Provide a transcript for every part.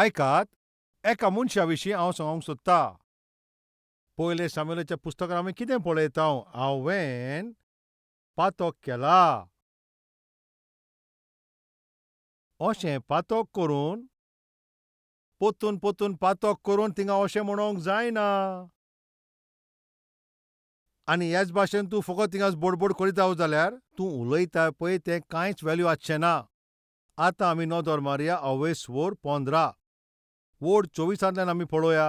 आयकात, एका मनशा विशीं हांव सांगूंक सोदतां. पयले सामुएलाच्या पुस्तकांत आमी कितें पळयता? हांवें पातक केला. अशें पातक करून परतून परतून पातक करून थिंगा अशें म्हणोंक जायना. आनी ह्याच भाशेन तूं फकत थिंगा बोडबोड करीत राव जाल्यार तूं उलयता पळय तें कांयच वेल्यू आसचें ना. आतां आमी नदर मारया अवेस वोर 15 वोर 24 आमी पळोवया.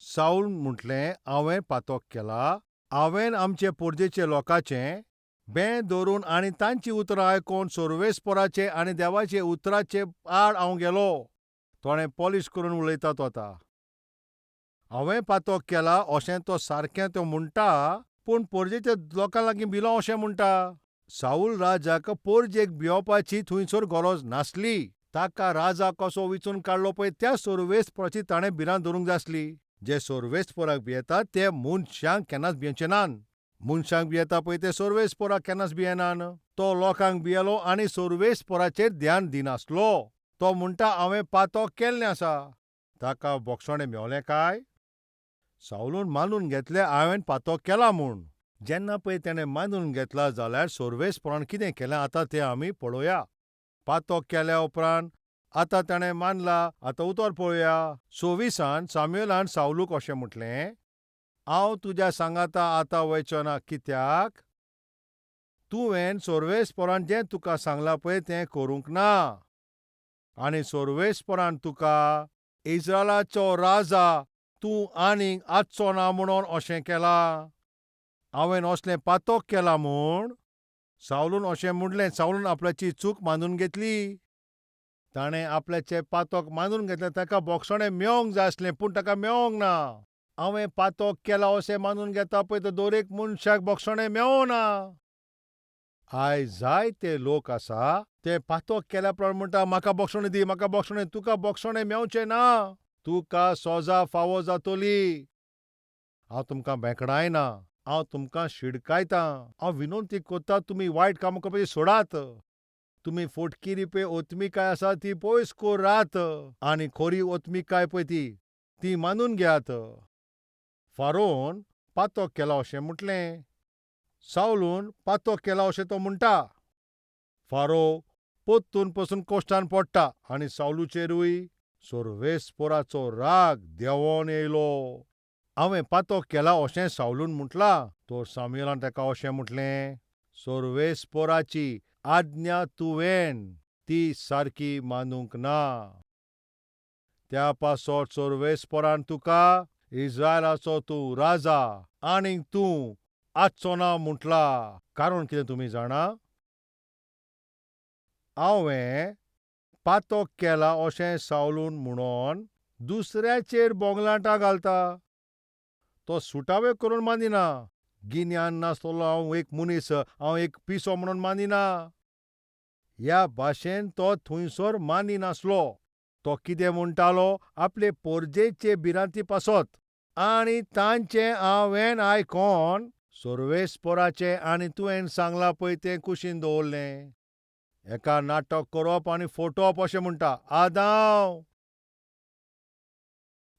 सावल म्हटलें, हांवें पातक केला. हांवें आमचे पोरजेचे लोकांचें बें धरून आनी तांचीं उतरां आयकून सोर्वेसपोराचे आनी देवाचे उतराचे आड हांव गेलो. थोडें पॉलिश करून उलयता तो आतां. हांवें पातक केला अशें तो सारकें तो म्हणटा, पूण पोरजेच्या लोकां लागीं भिलो अशें म्हणटा. साऊल राजाक पोरजेक भियोवपाची थंयसर गरज नासली. ताका राजा कसो विचून काडलो पळय त्या सोर्वेसपोराची ताणें भिरांत धरूंक जाय आसली. जे सोर्वेसपोराक भियेतात ते मनशांक केन्नाच भियेवचे नात. मनशांक भियेता पळय ते सोर्वेसपोराक केन्नाच भियेनान. तो लोकांक भियेलो आनी सोर्वेसपोराचेर ध्यान दिनासलो. तो म्हणटा, हांवें पातक केल्लें आसा. ताका बोगसणें मेवलें काय? सावलून मानून घेतलें हांवें पातक केलां म्हूण. जेन्ना पळय तेणें मानून घेतला जाल्यार सोर्वेसपोरान कितें केलें आतां तें आमी पळोवया. पातक केल्या उपरांत आतां ताणें मानला. आतां उतर पळोवया. 26 सामुएलान सावलूक अशें म्हटलें, हांव तुज्या सांगाता आतां वयचो ना. कित्याक? तुवें सोर्वेसपोरान जें तुका सांगलां पळय तें करूंक ना. आनी सोर्वेसपोरान तुका इस्रायलाचो राजा तूं आनीक आसचो ना म्हणून अशें केलां. हांवें असलें पातक केलां म्हूण सावलून अशें म्हणलें. सावलून आपल्याची चूक मानून घेतली. ताणें आपल्याचें पातक मानून घेतलें. ताका बोगसणें मेवंक जाय आसलें, पूण ताका मेवंक ना. हांवें पातक केलां अशें मानून घेता पळय तो दर एक मनशाक बोगसणें मेवना. आयज जायते लोक आसा ते पातक केल्या प्रमाण म्हणटा, म्हाका बोगसणें दी, म्हाका बोगसणें. तुका बोगसणें मेवचें ना. तुका सोजा फावो जातली. हांव तुमकां बेकडायना, हांव तुमकां शिडकायतां. हांव विनंती करता, तुमी वायट कामां करपाची सोडात. तुमी फोटकिरी पळय ओतमिकाय आसा ती पयस करात आनी खोरी ओतमिकाय पळय ती मानून घेयात. फारोन पातक केला अशें म्हटलें. सावलून पातक केला अशें तो म्हणटा. फारो परतून पसून कश्टान पडटा आनी सावलूचेरूय सोर्वेसपोराचो राग देंवोन येयलो. हांवें पातक केला अशें सावलून म्हटलां. तर सामुएलान ताका अशें म्हटलें, सोर्वेसपोराची आज्ञा तुवें ती सारकी मानूंक ना. त्या पासत सोर्वेसपोरान तुका इस्रायलाचो तूं राजा आनीक तूं आसचो ना म्हटला. कारण कितें तुमी जाणा? हांवें पातक केला अशें सावलून म्हणून दुसऱ्याचेर बोंगलाटां घालता. तो सुटावे करून मानिना. गिन्यान नासतलो हांव एक मनीस, हांव एक पिसो म्हणून मानिना. ह्या भाशेन तो थंयसर मानिनासलो. तो कितें म्हणटालो, आपले पोरजेचे भिरांती पासत आनी तांचें हांवें आयकोन सोर्वेसपोराचें आनी तुवें सांगलां पळय तें कुशीन दवरलें. एका नाटक करप आनी फोटोवप अशें म्हणटा. आदांव,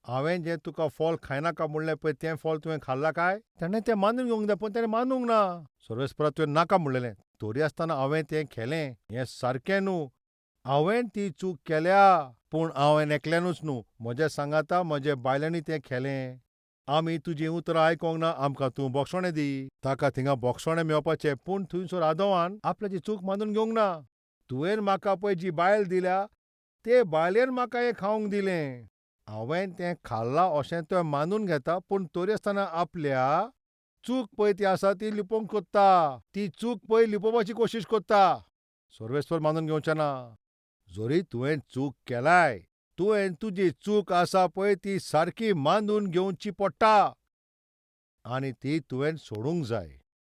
हांवें जें तुका फळ खायनाका म्हणलें पळय तें फळ तुवें खाल्लां काय? ताणें तें मानून घेवंक जाय, पूण ताणें मानूंक ना. सोर्वेसपोरा तुवें नाका म्हणलेलें, तरी आसतना हांवें तें केलें. हें सारकें न्हू. हांवें ती चूक केल्या, पूण हांवें एकल्यानूच न्हू, म्हज्या सांगाता म्हज्या बायलांनी तें केलें. आमी तुजीं उतरां आयकोंक ना, आमकां तूं बोगसणें दी. ताका थिंगा बोगसणें मेवपाचें, पूण थंयसर आदोवान आपल्याची चूक मानून घेवंक ना. तुवें म्हाका पळय जी बायल दिल्या ते बायलेन म्हाका हें खावंक दिलें, हांवें तें खाल्लां अशें तो मानून घेता, पूण तरी आसतना आपल्या चूक पळय ती आसा ती लिपोवंक सोदता. ती चूक पळय लिपोवपाची कोशिश करता. सर्वेस्पर मानून घेवचें ना. जरी तुवें चूक केलाय, तुवें तुजी चूक आसा पळय ती सारकी मानून घेवची पडटा आनी ती तुवें सोडूंक जाय.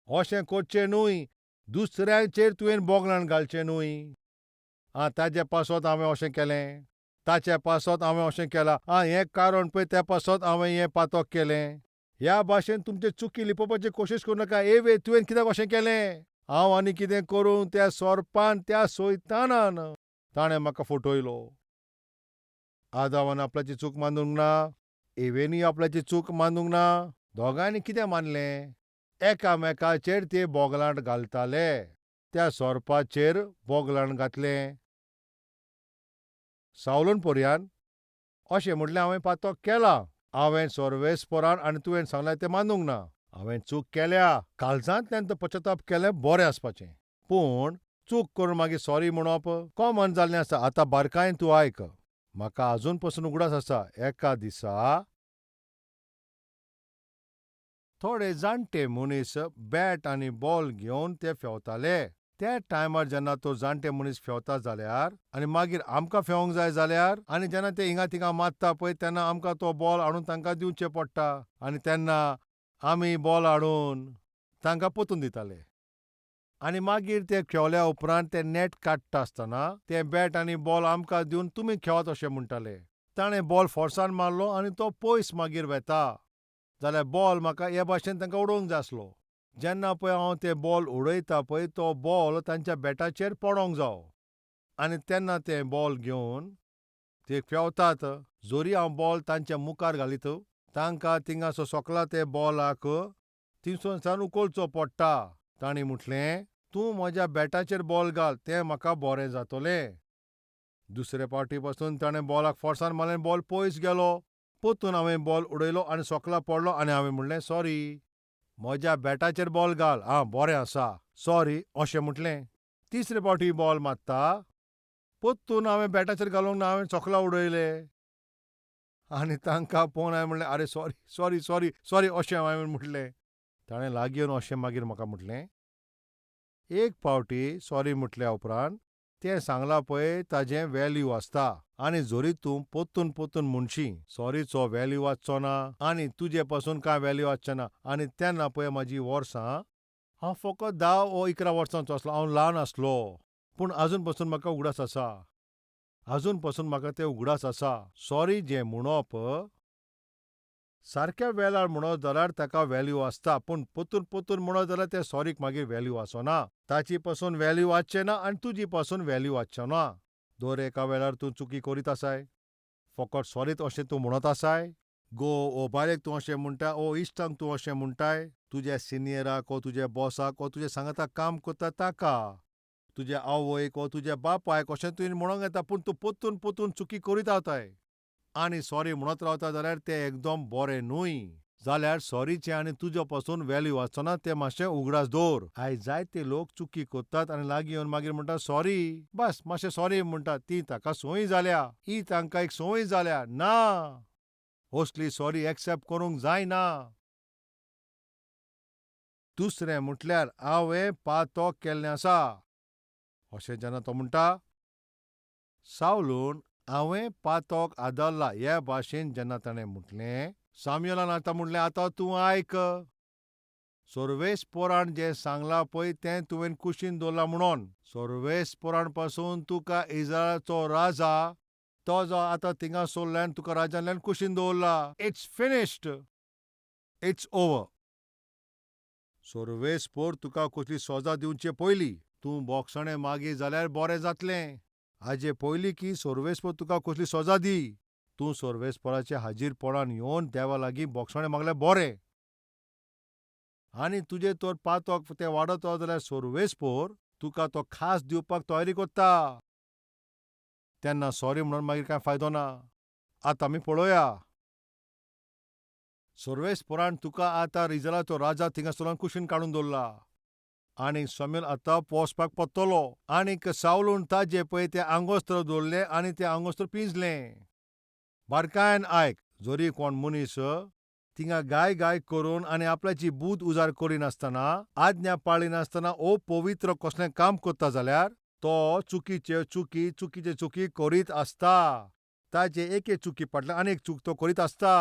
अशें करचें न्हय. दुसऱ्यांचेर तुवें बोगलाण घालचें न्हय. आं, ताजे पासत हांवें अशें केलें, ताचे पासत हांवें अशें केलां, आं हें कारण पळय त्या पासत हांवें हें पातक केलें. ह्या भाशेन तुमचे चुकी लिपोवपाची कोशिश करूं नाका. ए वे, तुवें कित्याक अशें केलें? हांव आनी कितें करूं? त्या सोरपान, त्या सोयतानान ताणें म्हाका फटयलो. आदावान आपल्याची चूक मानूंक ना, एवेनूय आपल्याची चूक मानूंक ना. दोगांयनी कितें मानलें? एकामेकाचेर ते बोगलांट घालताले. त्या सोरपाचेर बोगलांट घातलें सावलून पोरयान अशें म्हटलें, हांवें पातक केलां, हांवें सोर्वेस्पोरान आनी तुवें सांगलें तें मानूंक ना, हांवें चूक केल्या. काळजांतल्यान तो पश्चाताप केलें बरें आसपाचें, पूण चूक करून मागीर सॉरी म्हणप कॉमन जाल्लें आसा. आतां बारकायेन तूं आयक, म्हाका आजून पसून उगडास आसा, एका दिसा थोडे जाणटे मनीस बॅट आनी बॉल घेवन ते फेवताले. त्या टायमार जेन्ना तो जाणटे मनीस फेवता जाल्यार आनी मागीर आमकां फेवंक जाय जाल्यार, आनी जेन्ना ते हिंगा थिंगा मारता पळय तेन्ना आमकां तो बॉल हाडून तांकां दिवचें पडटा, आनी तेन्ना आमी बॉल हाडून तांकां पोतून दिताले. आनी मागीर ते खेवल्या उपरांत ते नॅट काडटा आसतना ते बॅट आनी बॉल आमकां दिवन तुमी खेवात अशें म्हणटाले. ताणें बॉल फोर्सान मारलो आनी तो पयस मागीर वेता जाल्यार बॉल म्हाका हे भाशेन तांकां उडोवंक जाय आसलो. जेन्ना पळय हांव ते बॉल उडयता पळय तो बॉल तांच्या बॅटाचेर पडोंक जावो, आनी तेन्ना ते बॉल घेवन ते खेवतात. जोरी हांव बॉल तांच्या मुखार घालीत तांकां थिंगासो सोकला ते बॉलाक थिंगसोन उखलचो पडटा. तांणी म्हटलें, तूं म्हज्या बॅटाचेर बॉल घाल, तें म्हाका बरें जातलें. दुसरे पावटी पासून ताणें बॉलाक फोर्सान मारलें, बॉल पयस गेलो. पोतून हांवें बॉल उडयलो आनी सोकला पडलो आनी हांवें म्हणलें, सॉरी, म्हज्या बॅटाचेर बॉल घाल, आं बरें आसा, सॉरी अशें म्हटलें. तिसरे पावटी बॉल मारता, पोत्तून हांवें बॅटाचेर घालूंक ना, हांवें सोकला उडयले आनी तांकां पळोवन हांवें म्हणलें, आरे सॉरी सॉरी सॉरी सॉरी अशें हांवें म्हटलें. ताणें लागीं येवन अशें मागीर म्हाका म्हटलें, एक पावटी सॉरी म्हटल्या उपरांत तें सांगलां पळय ताजें वॅल्यू आसता, आनी जरी तूं पोत्तून पोत्तून म्हणशी सॉरीचो वॅल्यू आसचो ना आनी तुजे पासून कांय वॅल्यू आसचें ना. आनी तेन्ना पळय म्हाजी वर्सां, हांव फकत 10 वो 11 वर्सांचो आसलो, हांव ल्हान आसलो, पूण आजून पसून म्हाका उगडास आसा, आजून पसून म्हाका ते उगडास आसा. सॉरी जें म्हणप सारक्या वेळार म्हणत जाल्यार ताका वॅल्यू आसता, पूण पोतून पोतून म्हणत जाल्यार त्या सॉरीक मागीर वॅल्यू आसना. ताची पासून वॅल्यू आसचें ना आनी तुजी पासून वॅल्यू आसचें ना. दर एका वेळार तूं चुकी करीत आसाय, फकत सॉरीत अशें तूं म्हणत आसाय. गो ओ बायलेक तूं अशें म्हणटा, ओ इश्टांक तूं अशें म्हणटाय, तुज्या सिनियराक ओ तुज्या बॉसाक ओ तुज्या सांगाता काम करता ताका, तुज्या आवयक ओ तुज्या बापायक अशें तुवें म्हणूंक येता, पूण तूं पोतून पोतून चुकी करीत रावताय आनी सॉरी म्हणत रावता जाल्यार तें एकदम बरें न्हय. जाल्यार सॉरीचें आनी तुज्या पासून वॅल्यू आसचो ना, तें मातशें उगडास दवर. आयज जायते लोक चुकी करतात आनी लागीं येवन मागीर म्हणटा सॉरी, बस मातशें सॉरी म्हणटात. ती ताका संवय जाल्या, ही तांकां एक संवय जाल्या. ना, असली सॉरी एक्सेप्ट करूंक जायना. दुसरें म्हटल्यार हांवें पातक केल्लें आसा अशें जेन्ना तो म्हणटा, सावलून हांवें पातक आदरला हे भाशेन जेन्ना ताणें म्हटलें, सामुएलान आतां म्हणलें, आतां तूं आयक, सोर्वेस्पोरान जें सांगलां पळय तें तुवें कुशीन दवरलां म्हणून. सोर्वेस्पोरान पासून तुका इज्रायलाचो राजा तो जो आतां थिंगा सोडल्यान तुका राजांतल्यान कुशीन दवरला. It's finished, it's over. सोर्वेस्पोर तुका कसली सजा दिवचे पयलीं तूं बोगसणें मागी जाल्यार बरें जातलें. हाजे पयलीं की सोर्वेस्पोर तुका कसली सजा दी, तूं सोर्वेस्पोराचे हाजीरपणान येवन देवा लागीं बोगसणें मागल्यार बरें. आनी तुजें तर पातक तें वाडत जाल्यार सोर्वेस्पोर तुका तो खास दिवपाक तयारी करता. तेन्ना सॉरी म्हणून मागीर कांय फायदो ना. आतां आमी पळोवया, सोर्वेस्पोरान तुका आतां इज्रायलाचो राजा थिंगासरल्यान कुशीन काडून दवरला आनी समील आतां पोसपाक पडटलो. आनीक सावलून ताजे पळय तें आंगोस्त्र दवरलें आनी तें आंगोस्त्र पिंजलें. बारकायन आयक, जरी कोण मनीस थिंगा गाय गाय करून आनी आपल्याची बूद उजार करिनासतना, आज्ञा पाळिनासतना ओ पवित्र कसलें काम करता जाल्यार तो चुकीचे चुकी चुकीचे चुकी करीत आसता. ताजे एके चुकी फाटल्यान आनी एक चूक तो करीत आसता.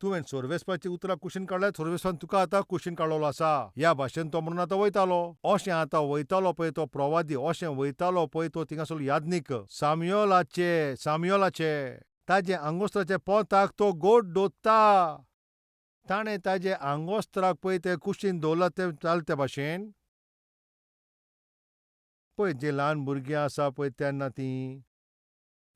तुवें सोर्वेस्पाची उतरां कुशीन काडल्यार सोर्वेस्पान तुका आतां कुशीन काडलेलो आसा. ह्या भाशेन तो म्हणून आतां वयतालो. अशें आतां वयतालो पळय तो प्रवादी, अशें वयतालो पळय तो थिंगासर याज्ञीक सामुएलाचे, सामुएलाचे ताजे आंगोस्त्राचे पोंताक तो गोड दोत्ता. ताणें ताजे आंगोस्त्राक पळय तें कुशीन दवरलां तें चलते भाशेन. पळय जे ल्हान भुरगीं आसा पळय तेन्ना तीं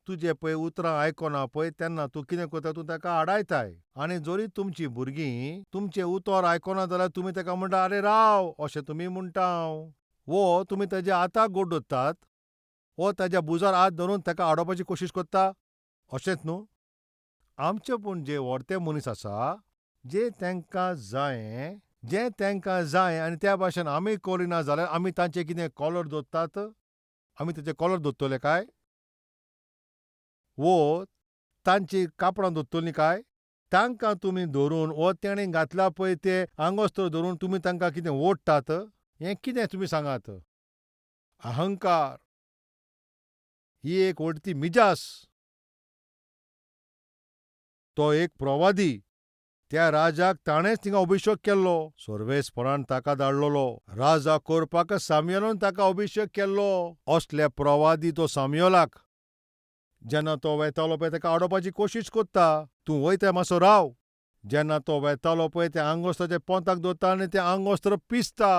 तुजे पळय उतरां आयकना पळय तेन्ना तूं कितें करता, तूं ताका आडायताय. आनी जरी तुमचीं भुरगीं तुमचें उतर आयकना जाल्यार तुमी ताका म्हणटा, आरे राव, अशें तुमी म्हणटा. वो तुमी ताज्या हाताक गोड दवरतात वो ताज्या भुजार हात धरून ताका आडोवपाची कोशिश करता, अशेंच न्हू? आमचे पूण जे व्हडते मनीस आसा, जे तांकां जायें, जें तांकां जाय आनी त्या भाशेन आमी करिना जाल्यार आमी तांचे कितें कॉलर दवरतात? आमी ताचे कॉलर दवरतले काय? वो तांची कापडां दवरतलीं काय? तांकां तुमी धरून वो तेणें घातला पळय ते आंगोस्त्र धरून तुमी तांकां कितें ओडटात? हें कितें तुमी सांगात? अहंकार ही एक व्हडती मिजास. तो एक प्रवादी. त्या राजाक ताणेंच थिंगा अभिशेक केल्लो. सर्वेस्परान ताका धाडलेलो राजा करपाक. सामयेलान ताका अभिशेक केल्लो. असले प्रवादी तो सामयोलाक जेन्ना तो वेतालो पळय ताका आडोवपाची कोशिश करता, तूं वयता मातसो राव. जेन्ना तो वेतालो पळय तें आंगोस्त्राच्या पोंताक दवरता आनी तें आंगोस्त्र पिसता.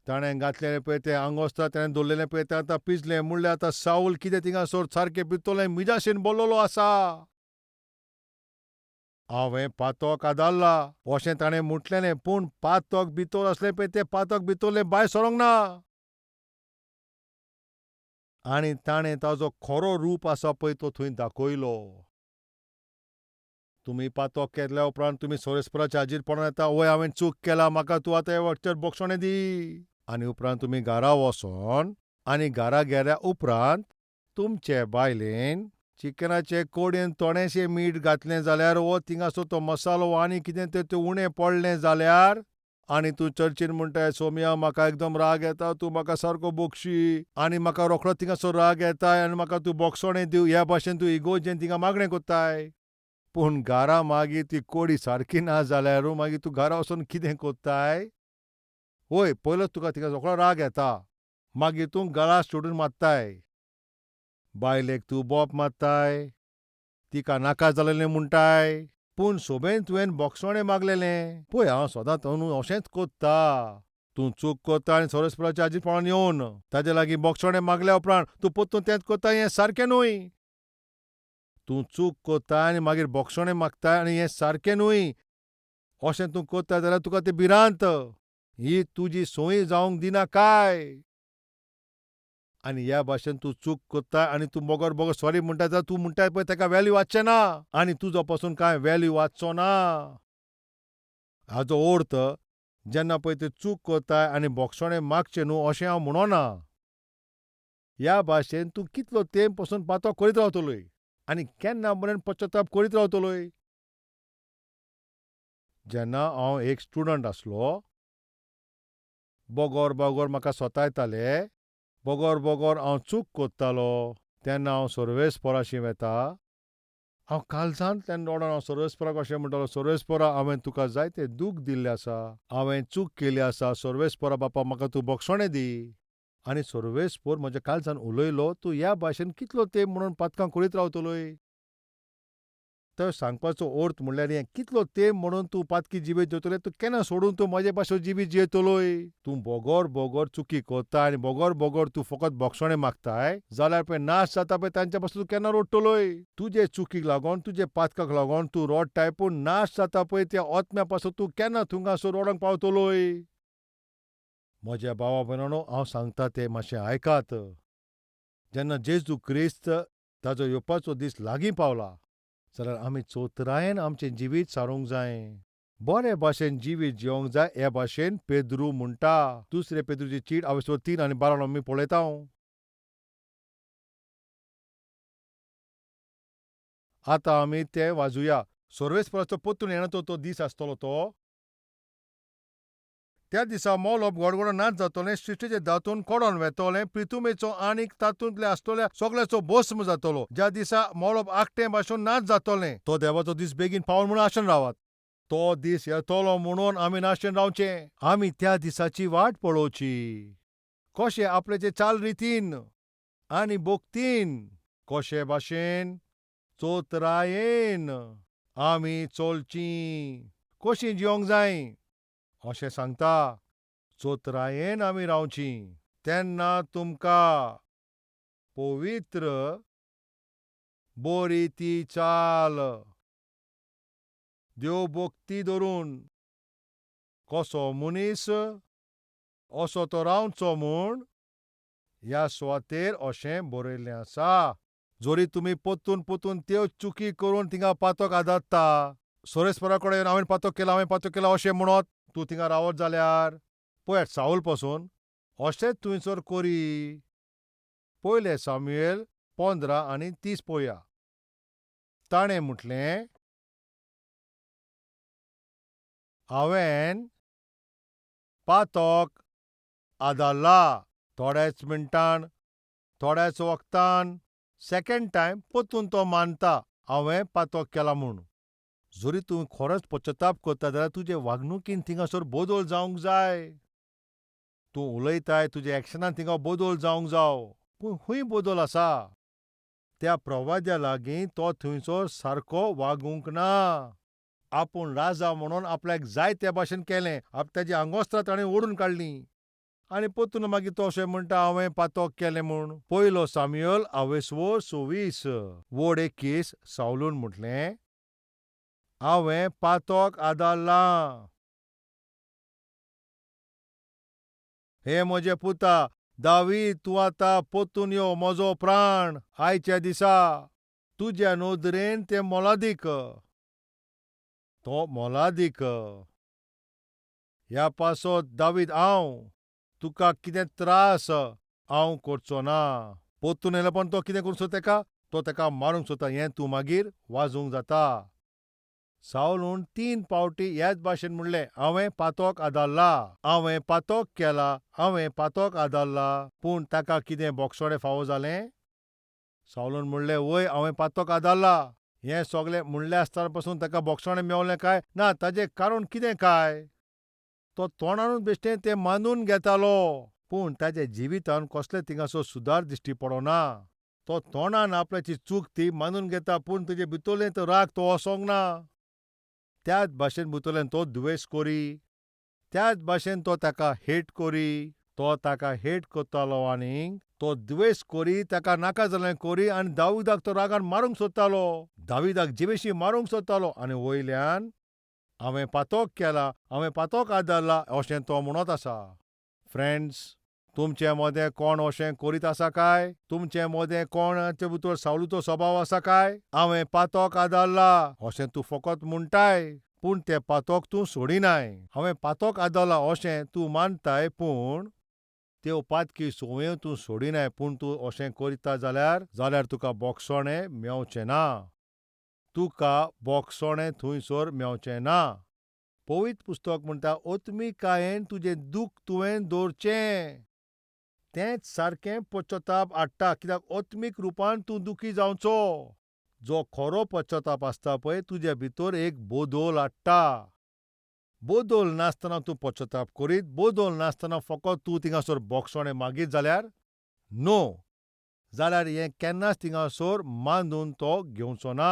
ताणें घातलेलें पळय तें आंगोस्त्र, ताणें दवरलेलें पळय तें आतां पिजलें. म्हणल्यार आतां सावल कितें थिंगासर सारकें भितरलें मिजाशेन बोल्लोलो आसा. हांवें पातक आदारला अशें ताणें म्हटलेलें, पूण पातक भितर आसलें पळय तें पातक भितरलें भायर सरोंक ना आनी ताणें ताजो खरो रूप आसा पळय तो थंय दाखयलो. तुमी पातक केल्या उपरांत तुमी सोरेस्पराच्या हाजीर पडोन येता, वय हांवें चूक केला, म्हाका तूं आतां हे वखचेर बक्षणें दी. आनी उपरांत तुमी घरा वचोन आनी घरा गेल्या उपरांत तुमचे बायलेन चिकनाचे कोडयेन थोडेंशें मीठ घातलें जाल्यार वो थिंगासर तो मसालो आनी कितें तें उणें पडलें जाल्यार आनी तूं चर्चीन म्हणटाय, सोमिया म्हाका एकदम राग येता, तूं म्हाका सारको बोगशी आनी म्हाका रोखडो थिंगासर राग येता आनी म्हाका तूं बोगसणें दिव, ह्या भाशेन तूं इगोर्जेन थिंगा मागणें कोत्ताय. पूण घरा मागीर ती कोडी सारकी ना जाल्यार मागीर तूं घरा वचून कितें कोत्ताय? वय पयलोच तुका थिंगा रोखडो राग येता, मागीर तूं गळा सोडून मारताय, बायलेक तूं बोप मारताय, तिका नाका जालेलें म्हणटाय, पूण सोबेन तुवें बोगसणें मागलेलें. पळय हांव सदांच न्हू अशेंच कोत्ता. तूं चूक कोत्ता आनी सोरेस्पराच्या हाजीर पळोवन येवन ताजे लागीं बोगसणें मागल्या उपरांत तूं परतून तेंच कोत्ता, हें सारकें न्हय. तूं चूक कोत्ता आनी मागीर बोगसणें मागता आनी हें सारकें न्हय अशें तूं कोत्ता जाल्यार तुका ती भिरांत ही तुजी संवय जावंक दिना काय? आनी ह्या भाशेन तूं चूक कोत्ता आनी तूं बोगर बोगर सॉरी म्हणटा जाल्यार तूं म्हणटाय पळय ताका व्हॅल्यू वाचचें ना आनी तुजो पसून कांय व्हॅल्यू वाचचो ना. हाजो अर्थ जेन्ना पळय ते चूक कोत्ताय आनी बोगसणें मागचें न्हू अशें हांव म्हणना. ह्या भाशेन तूं कितलो तेंप पसून पातो करीत रावतलोय आनी केन्ना मेरेन पश्चाताप करीत रावतलोय? जेन्ना हांव एक स्टुडंट आसलो, बोगोर बोगोर म्हाका सोतायताले, बोगोर बोगोर हांव चूक कोत्तालो, तेन्ना हांव सर्वेस्पराशी वेता. हांव कालजांतल्यान रडोन हांव सर्वेस्पराक अशें म्हणटालो, सर्वेस्परा हांवें तुका जायते दूख दिल्लें आसा, हांवें चूक केली आसा, सर्वेस्परा बापा म्हाका तूं बक्षणें दी. आनी सर्वेस्पर म्हज्या काळजान उलयलो, तूं ह्या भाशेन कितलो तेंप म्हणून पातकां करीत रावतलोय? तो सांगपाचो अर्थ म्हणल्यार हें, कितलो तेंप म्हणून तूं पातकी जिवीत जियेतलोय? तूं केन्ना सोडून तूं म्हजे भाशेन जिवीत जियेतलोय? तूं बोगोर बोगोर चुकी कोत्ता आनी बोगोर बोगोर तूं फकत बोगसणें मागताय जाल्यार पळय नाश जाता पळय तांच्या पासून तूं केन्ना रोडटलोय? तुजे चुकीक लागून, तुजे पातकाक लागून तूं रोडटाय, पूण नाश जाता पळय त्या ओत्म्या पासून तूं केन्ना थंगासर रोडोंक पावतलोय? म्हज्या भावा भयणांनो, हांव सांगता तें मातशें आयकात. जेन्ना जेजू क्रिस्त ताजो येवपाचो दीस लागीं पावला जाल्यार आमी चोतरायेन आमचें जिवीत सारूंक जाय, बरे भाशेन जिवीत जिवंक जाय. हे भाशेन पेद्रू म्हणटा, दुसरे पेद्रूची चीट हांवें 3 आनी 12 आमी पळयता. आतां आमी ते वाजुया. सर्वेस्पराचो परतून येणा तो दीस आसतलो तो. त्या दिसा मोलोप गडगडो नाच जातलें, सृश्टीचे दातून कोडोन वेतोलें, प्रितुमेचो आनीक तातूंतले आसतल्या सगळ्याचो भस्म जातलो. ज्या दिसा मोलोप आकटें भाशून नाच जातलें तो देवाचो दीस बेगीन पावल म्हणून आशेन रावात. तो दीस येतलो म्हणून आमी नाशेन रावचें. आमी त्या दिसाची वाट पळोवची. कशें आपल्याचे चाल रितीन आनी भक्तीन, कशे भाशेन चोतरायेन आमी चलचीं, कशीं जिवंक जाय अशें सांगता. चोतरायेन आमी रावचीं तेन्ना तुमकां पवित्र बरी ती चाल देव भक्ती धरून कसो मनीस असो तो रावचो म्हूण ह्या सुवातेर अशें बरयल्लें आसा. जरी तुमी परतून परतून त्यो चुकी करून थिंगा पातक आदारता, सोरेस्परा कडेन हांवें पातक केला, हांवें पातक केला अशें म्हणत तूं थिंगा रावत जाल्यार पळयात सावल पसून अशेंच थंयसर करी. पयलें सामुएल 15:30 पळोवया. ताणें म्हटलें, हांवें पातक आदारला. थोड्याच मिनटान, थोड्याच वखतान, सेकंड टायम परतून तो मानता हांवें पातक केला म्हूण. जरी तूं खरोच पश्चाताप करता जाल्यार तुजे वागणुकीन थिंगासर बदल जावंक जाय. तूं उलयताय तुज्या एक्शनान थिंगा बदल जावंक जाव. पूण खंय बदल आसा? त्या प्रवाद्या लागीं तो थंयसर सारको वागूंक ना. आपूण राजा म्हणून आपल्याक जाय त्या भाशेन केलें. ताजी आंगोस्त्रां ताणें ओडून काडलीं आनी परतून मागीर तो अशें म्हणटा हांवें पातक केलें म्हूण. पयलो सामुएल आवयसवो 26 वड 21 सावलून म्हटलें, हांवें पातक आदारलां. हे म्हजे पुता दावीद, तूं आतां परतून यो म्हजो प्राण आयच्या दिसा तुज्या नदरेन तें मोलादीक, तो मोलादीक. ह्या पासत दावीद हांव तुका कितें त्रास हांव करचो ना. परतून येयलो पण तो कितें करूंक सोदता तेका? तो तेका मारूंक सोदता. हें तूं मागीर वाजूंक जाता. सावलून 3 पावटी ह्याच भाशेन म्हणलें, हांवें पातक आदारला, हांवें पातक केला, हांवें पातक आदारला. पूण ताका कितें बोगसोणें फावो जालें? सावलून म्हणलें, वय हांवें पातक आदारला. हें सगळें म्हणलें आसतना पसून ताका बोगसोणें मेवलें काय ना? ताजें कारण कितें काय? तो तोंडानूच बेश्टें तें मानून घेतालो, पूण ताज्या जिवितान कसले थिंगासो सुदार दिश्टी पडना. तो तोंडान आपल्याची चूक ती मानून घेता, पूण तुजे भितरलें तो राग तो वचोंक ना. त्याच भाशेन भितरल्यान तो दुवेस करी, त्याच भाशेन तो ताका हेट करी, तो ताका हेट करतालो आनी तो द्वेस करी, ताका नाका जाल्लें करी आनी दाविदाक तो रागान मारूंक सोदतालो. दाविदाक जिवेशी मारूंक सोदतालो आनी वयल्यान हांवें पातक केला, हांवें पातक आदारला अशें तो म्हणत आसा. फ्रेंड्स, तुमचे मदें कोण अशें करीत आसा काय? तुमचे मदें कोणाचे भितर सावलूचो स्वभाव आसा काय? हांवें पातक आदारला अशें तूं फकत म्हणटाय, पूण तें पातक तूं सोडिनाय. हांवें पातक आदारला अशें तूं मानताय, पूण त्यो पातकी संवयो तूं सोडिनाय. पूण तूं अशें करिता जाल्यार जाल्यार तुका बोगसोणें मेवचें ना. तुका बोगसोणें थंयसर मेवचें ना. पवित्र पुस्तक म्हणटा, आत्मिकायेन तुजें दूख तुवें दवरचें, तेंच सारकें पश्चाताप हाडटा. कित्याक आत्मीक रुपान तूं दुखी जावचो. जो खरो पश्चाताप आसता पळय, तुजे भितर एक बदल हाडटा. बदल नासतना तूं पश्चाताप करीत, बदल नासतना फकत तूं थिंगासर बोगसोणें मागीत जाल्यार नो, जाल्यार हें केन्नाच थिंगासर मानून तो घेवचो ना.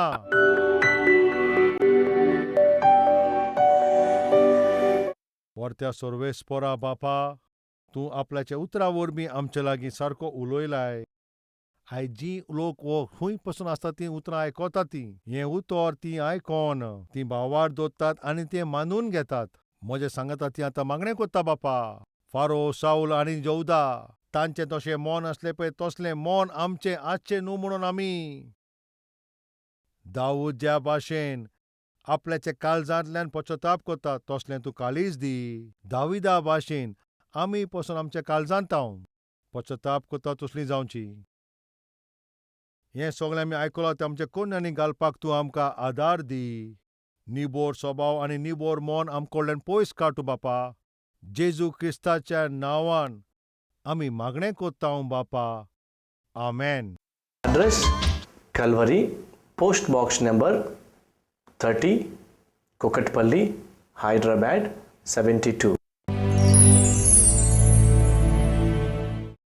परत्या सर्वेस्परा बापा, तूं आपल्याच्या उतरा वरवीं आमचे लागीं सारको उलयलाय. आयज जीं लोक वो खंय पसून आसता तीं उतरां आयकता, तीं हें उतर तीं आयकोन तीं भावार दवरतात आनी तें मानून घेतात. म्हजें सांगता तीं आतां मागणें करता बापा, फारो, सावल आनी जेवदा तांचें तशें मन आसलें पळय तसलें मन आमचें आसचें न्हू म्हणून आमी दाऊद ज्या भाशेन आपल्याच्या काळजांतल्यान पश्चाताप करता तसलें तूं काळीज दी. दाविदा भाशेन आमी पसून आमच्या काळजांत पश्चाताप करता तसली जावची. हें सगळें आमी आयकलां तें आमच्या कोन्यांनी घालपाक तूं आमकां आदार दी. निबोर स्वभाव आनी निबोर मन आमकडल्यान पयस काडटू बापा. जेजू क्रिस्ताच्या नांवान आमी मागणें करता बापा, आमेन. Address Calvary, post box number 30, Kukatpally, Hyderabad 72.